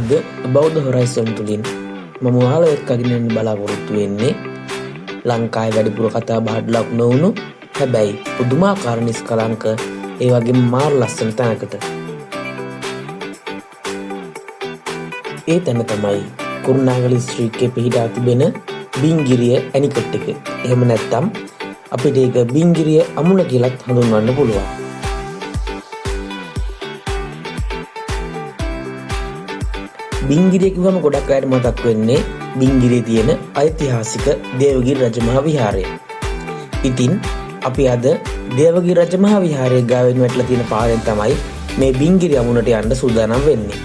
අද බෞද්ධ හොරයිසන් තුලින් මම ඔයාලා එක්කගෙන යන්න බලාපොරොත්තු වෙන්නේ ලංකාවේ වැඩිපුර කතා බහට ලක් නොවුණු හැබැයි පුදුමාකාර නිස්කලංක ඒ වගේම මාර ලස්සන තැනකට. ඒ තැන තමයි කුරුණෑගල දිස්ත්‍රික්කයේ පිහිටා තිබෙන බිංගිරිය ඇනිකට් එක. එහෙම නැත්නම් අපිට ඒක බිංගිරිය අමුණ කියලත් හඳුන්වන්න පුළුවන්. බිංගිරිය කිව්වම ගොඩක් අයට මතක් වෙන්නේ බිංගිරියේ තියෙන ඓතිහාසික දේවගිරි රජමහා විහාරය. ඉතින් අපි අද දේවගිරි රජමහා විහාරය ගාවෙන් වැටලා තියෙන පාරෙන් තමයි මේ බිංගිරි අමුණට යන්න සූදානම් වෙන්නේ.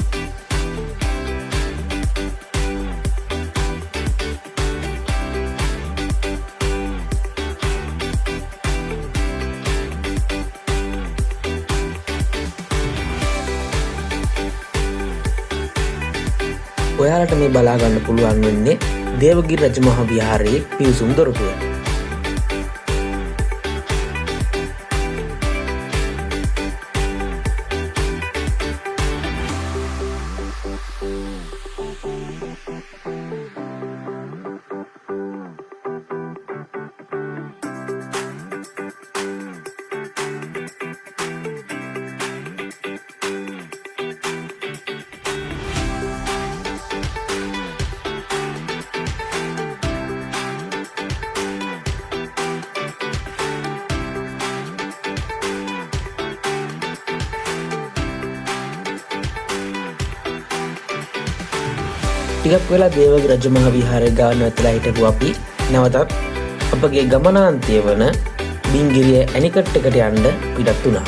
ඔයාලට මේ බලා ගන්න පුළුවන් වෙන්නේ දේවගිරි රජමහා විහාරයේ පිවිසුම් දොරටුව. ටිකක් වෙලා දේවගිරි රජමහා විහාරය ගාව නැවතලා හිටපු අපි නැවතත් අපගේ ගමනාන්තය වන බිංගිරිය ඇනිකට් එකට යන්න පිටත් වුණා.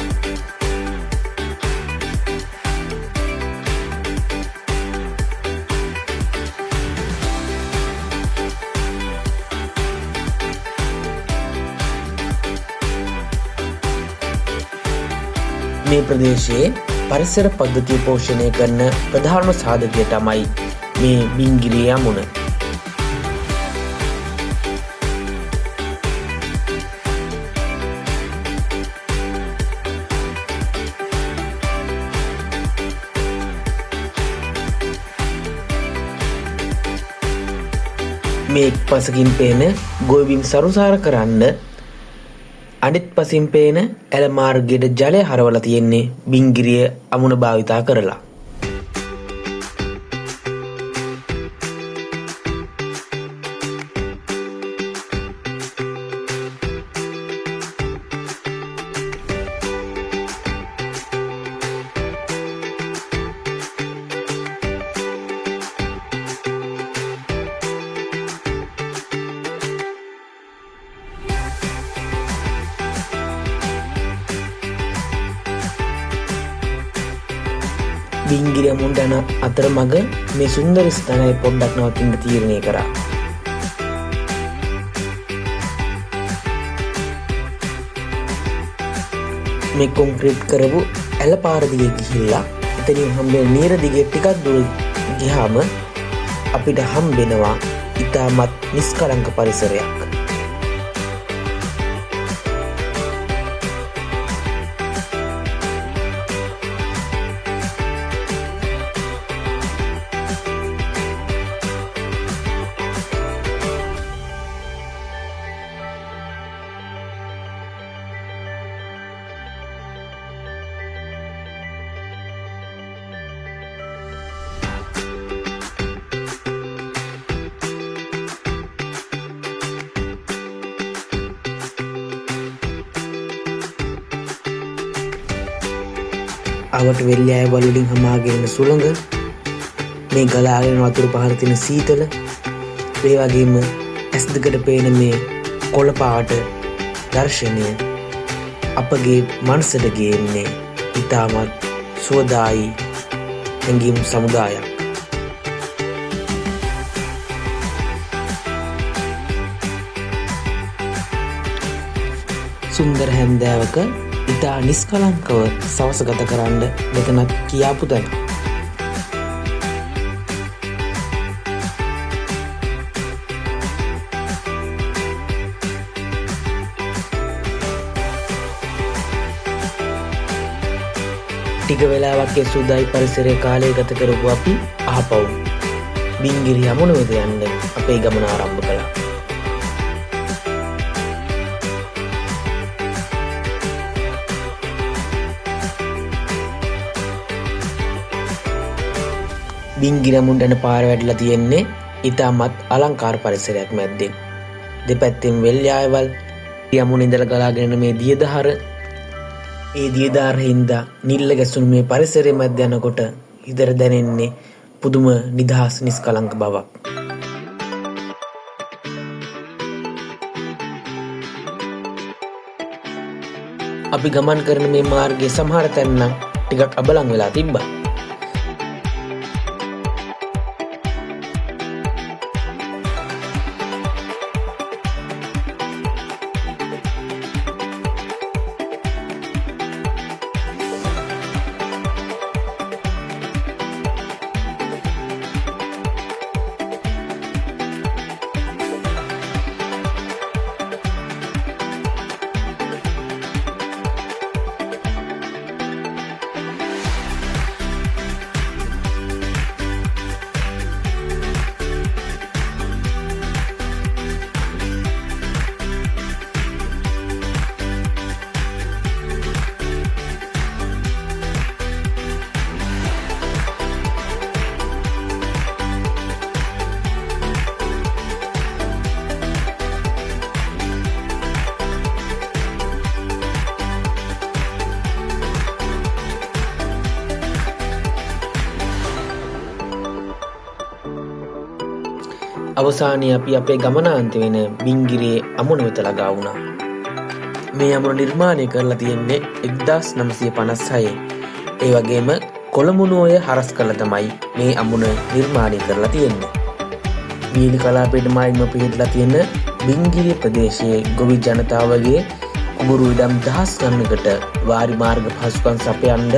මේ ප්‍රදේශයේ පරිසර පද්ධතිය පෝෂණය කරන ප්‍රධානම සාධකය තමයි මේ බිංගිරිය අමුණ. මේ එක් පසකින් පේන ගොවිබිම් සරුසාර කරන්න අනිත් පසින් පේන ඇල මාර්ගයට ජලය හරවලා තියෙන්නේ බිංගිරිය අමුණ භාවිතා කරලා. බිංගිරිය අමුණට යන අතරමඟ මේ සුන්දර ස්ථානයේ පොඩ්ඩක් නවතින්න තීරණය කරා. මේ කොන්ක්‍රීට් කරපු ඇල පාර දිගේ ගිහිල්ලා එතනින් හම්බෙන නීර දිගේ ටිකක් දුර ගියාම අපිට හම්බෙනවා ඉතාමත් නිස්කලංක පරිසරයක්. අවට වෙල්යාය වල වලින් හමාගෙන එන සුළඟ, මේ ගලාගෙන යන වතුර පහර තියෙන සීතල, ඒ වගේම ඇස් දෙකට පේන මේ කොළ පාට දර්ශනය අපගේ මනසට ගේන්නේ ඉතාමත් සුවදායි හැඟීම් සමුදායක්. සුන්දර හැන්දෑවක ඉතා නිස්කලංකව සවස ගත කරන්න මෙතනත් කියාපු තැන. ටික වෙලාවක් ඒ සුදයි පරිසරයේ කාලය ගත කරපු අපි ආපහු බිංගිරි අමුණ වෙත යන්න අපේ ගමන ආරම්භ කළා. බිංගිරි අමුණට යන පාර වැටලා තියෙන්නේ ඉතාමත් අලංකාර පරිසරයක් මැද්දෙන්. දෙපැත්තෙන් වෙල් යායවල්, යමුණ ඉඳලා ගලාගෙන එන මේ දියදහර, ඒ දියදහර හින්දා නිල්ල ගැසුණු මේ පරිසරය මැද්ද යනකොට හිතට දැනෙන්නේ පුදුම නිදහස් නිස්කලංක බවක්. අපි ගමන් කරන මේ මාර්ගයේ සමහර තැන් නම් ටිකක් අබලන් වෙලා තිබ්බා. අවසානයේ අපි අපේ ගමනාන්ත වෙන බිංගිරියේ අමුණ වෙත ළඟා වුණා. මේ අමුණ නිර්මාණය කරලා තියෙන්නේ 1956. ඒ වගේම කොළමුණු ඔය හරස් කරලා තමයි මේ අමුණ නිර්මාණය කරලා තියෙන්නේ. වියලි කලාපයට මායිම පිහිටලා තියෙන බිංගිරිය ප්‍රදේශයේ ගොවි ජනතාවගේ කුඹුරු ඉඩම් දහස් ගණනකට වාරි මාර්ග පහසුකම් සපයන්න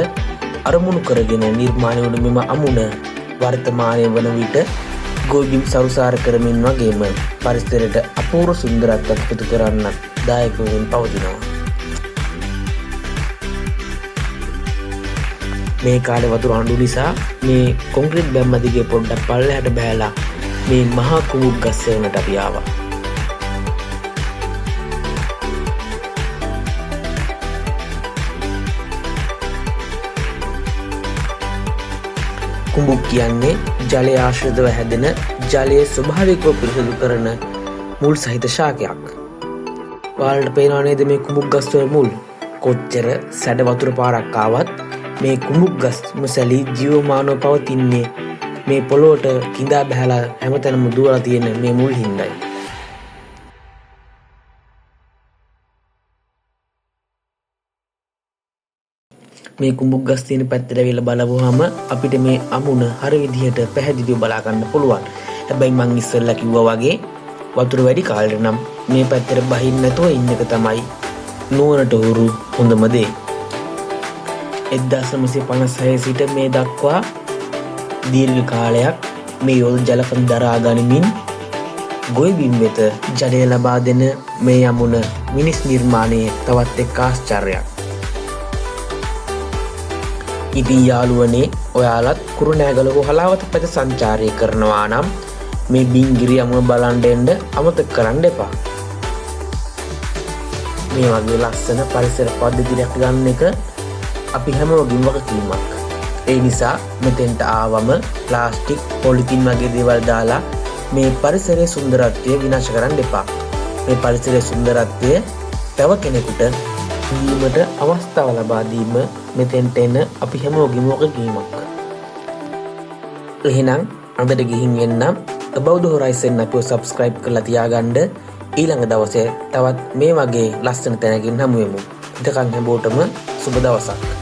අරමුණු කරගෙන නිර්මාණය වුණු මෙම අමුණ වර්තමානයේ වන විට ගොවිබිම් සරුසාර කරමින් වගේම පරිසරයට අපූර්ව සුන්දරත්වයක් එකතු කරන්නත් දායක වෙමින් පවතිනවා. මේ කාලේ වතුර අඬු නිසා මේ කොන්ක්‍රීට් බැම්ම දිගේ පොඩ්ඩක් පල්ලෙහාට බහැලා මේ මහා කුඹුක් ගස් සෙවණට අපි ආවා. කුඹුක් කියන්නේ ජලය ආශ්‍රිතව හැදෙන ජලය ස්වභාවිකව පිරිසිදු කරන මුල් සහිත ශාකයක්. ඔයාලට පේනවා නේද මේ කුඹුක් ගස් වල මුල් කොච්චර සැඩ වතුර පාරක් ආවත් මේ කුඹුක් ගස් මුසැලී ජීවමානව පවතින්නේ මේ පොළොවට කිඳා බහැලා හැමතැනම දුවලා තියෙන මේ මුල් හින්දායි. මේ කුඹුක් ගස් තියෙන පැත්තට ඇවිල්ලා බලපුවාම අපිට මේ අමුණ හරි විදිහට පැහැදිලිව බලා ගන්න පුළුවන්. හැබැයි මං ඉස්සෙල්ලා කිව්වා වගේ වතුර වැඩි කාලෙට නම් මේ පැත්තට බහින්න නැතුව ඉන්න එක තමයි නුවණට හුරු හොඳම දේ. 1956 සිට මේ දක්වා දීර්ඝ කාලයක් මේ යොල් ජලකඳ දරා ගනිමින් ගොවිබිම් වෙත ජලය ලබා දෙන මේ අමුණ මිනිස් නිර්මාණයේ තවත් එක් ආශ්චර්යයක්. ඉතින් යාළුවනේ, ඔයාලත් කුරුණෑගල හෝ හලාවත පැත සංචාරය කරනවා නම් මේ බිංගිරි අමුණ බලන්න එන්න අමතක කරන්න එපා. මේ වගේ ලස්සන පරිසර පද්ධති රැක ගන්න එක අපි හැමෝගෙම වගකීමක්. ඒ නිසා මෙතෙන්ට ආවම ප්ලාස්ටික්, පොලිතින් වගේ දේවල් දාලා මේ පරිසරයේ සුන්දරත්වය විනාශ කරන්න එපා. මේ පරිසරයේ සුන්දරත්වය තව කෙනෙකුට විඳීමට අවස්ථාව ලබා දීම මෙතෙන්ට එන අපි හැමෝගෙම වගකීමක්. එහෙනම් අදට ගිහින් එන්නම්. Above the Horizon අපිව subscribe කරලා තියාගන්න. ඊළඟ දවසේ තවත් මේ වගේ ලස්සන තැනකින් හමු වෙමු. එතකන් හැමෝටම සුබ දවසක්.